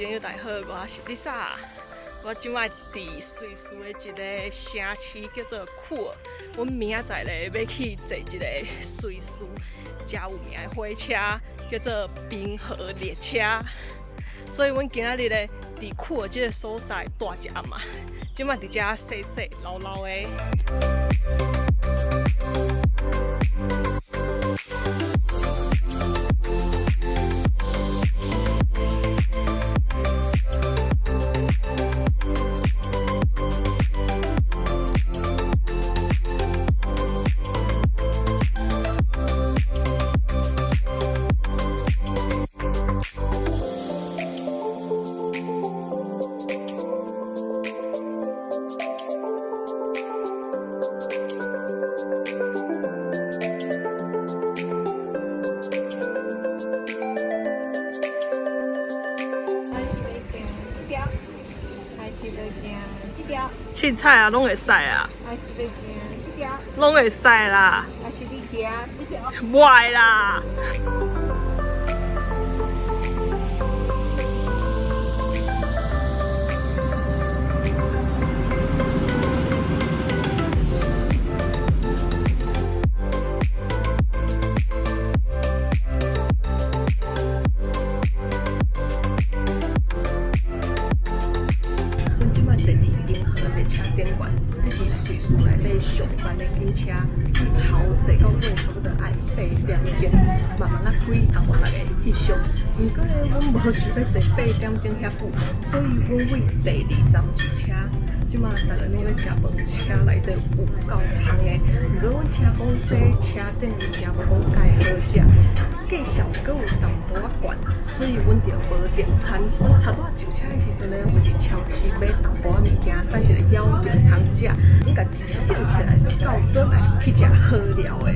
朋友大家好，我是 Lisa。我這擺佇瑞士的一个城市叫做庫爾。阮明仔載咧欲去坐一个瑞士誠有名的火車，叫做冰河列車。所以阮今仔日咧佇庫爾這个所在蹛一暗啊，這擺佇遮踅踅溜溜的。凊彩啊，攏會使啊，攏會使啦，袂啦。阮這擺坐佇冰河列車頂懸，這是瑞士內底上慢的警車，頭坐到尾差不多愛八點鐘，慢慢仔開，通予逐家翕相。毋過咧，阮無想欲坐八點鐘遐久，所以阮對第二站上車。這擺逐家攏咧食飯，車內底有夠香的。毋過阮聽講這車頂物件無講蓋好食，價數閣有淡薄仔懸，所以阮就無訂餐。阮頭拄仔上車的時陣咧，阮佇超市買淡薄仔物件，等一下枵著通食。阮共錢省起來，到轉來去食好料的。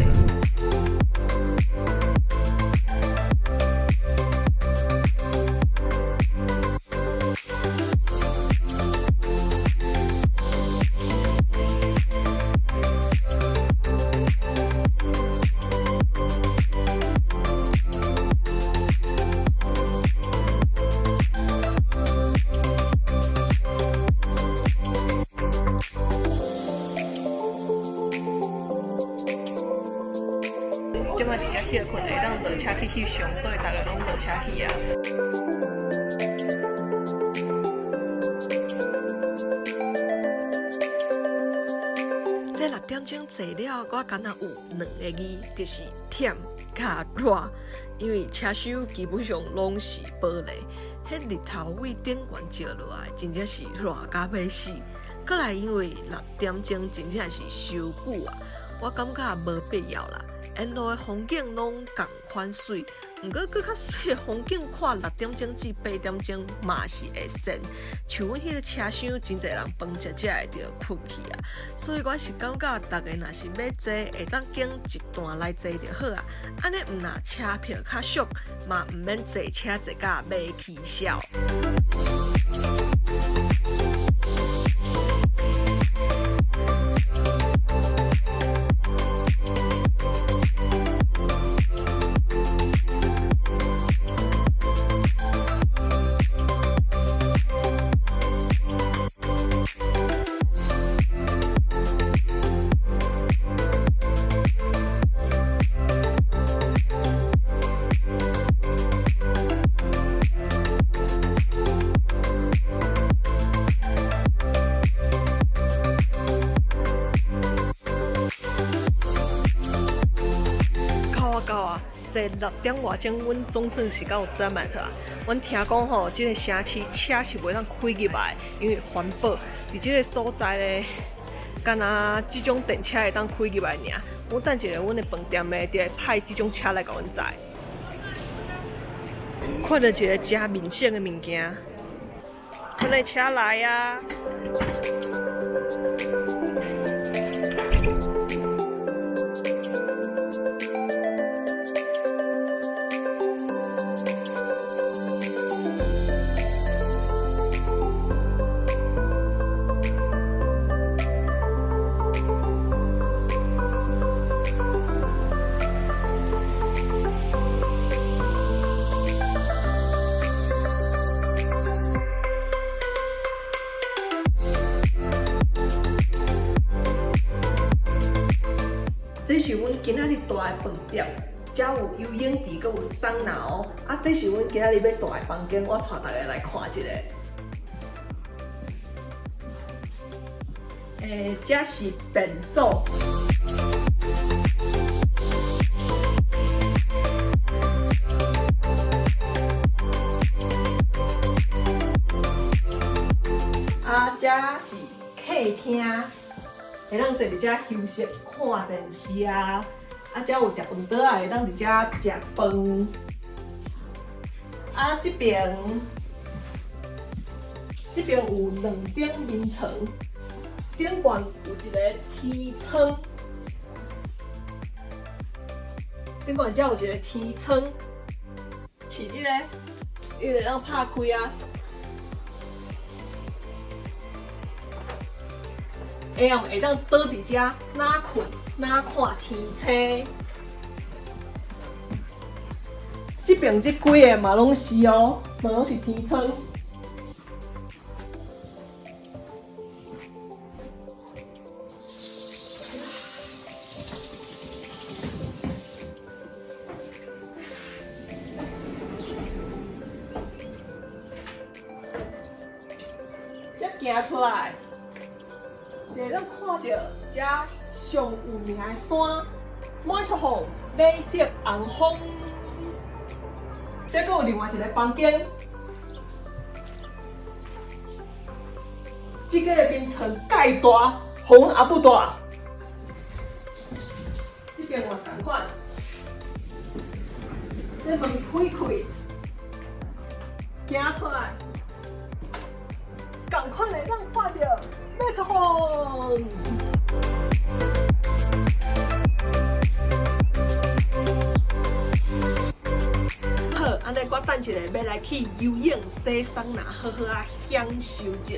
這擺佇遮歇睏會當落車去翕相，所以逐家攏落車去啊。這六點鐘坐了，我敢若有兩个字，就是忝佮熱。因為車廂基本上攏是玻璃，彼日頭對頂懸照落來，真正是熱甲欲死。閣來因為六點鐘真正是傷久啊，我感覺無必要啦。沿路的風景攏仝款媠，毋過閣較媠的風景，看六點鐘至八點鐘嘛是會鉎。像阮彼个車廂，真濟人飯食食的就睏去啊，所以我是感覺逐家若是欲坐，會當揀一段來坐就好啊。按呢毋若車票較俗，嘛毋免坐車坐甲欲起痟。到啊到啊！坐六點外鐘，阮總算是到扎馬特啊。阮聽講吼，這个城市車是袂當開入來，因為環保。佇這个所在咧，敢若這種電車會當開入來爾。阮等一下，阮的飯店的佇咧派這種車來共阮載。看著一个誠明顯的物件，阮的車來啊！這是阮今仔日蹛的飯店，遮有游泳池，閣有桑拿哦。啊，這是阮今仔日欲蹛的房間，我帶大家來看一下。欸，這是便所。啊，這是客廳，會當坐佇遮休息、看電視啊。啊，遮有食飯桌仔，會當佇遮食飯。啊，這爿這爿有兩張眠床，頂懸有一个天窗，頂懸遮有一个天窗，飼這个，伊會當拍開啊。下暗會當倒佇遮，若睏若看天星。這爿這幾个嘛攏是哦，嘛攏是天窗。這行出來，會當看著遮上有名的山，Matterhorn 馬特洪峰。這閣有另外一個房間，這個眠床蓋大，予阮阿母蹛。這邊嘛仝款，這門開開，行出來，仝款會當看著馬特洪。好，按呢我等一下欲來去游泳、洗桑拿，好好仔享受一下。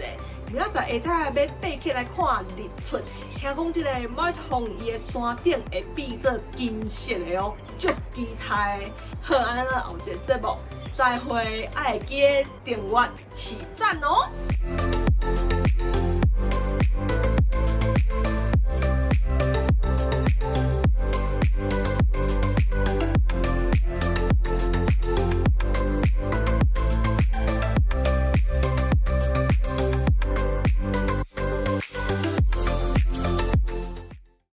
明仔載下早欲爬起來看日出，聽講這個馬特洪伊的山頂會變做金色的哦，足期待的。好，按呢咱後一个節目再會，愛會記得訂閱、揤讚哦。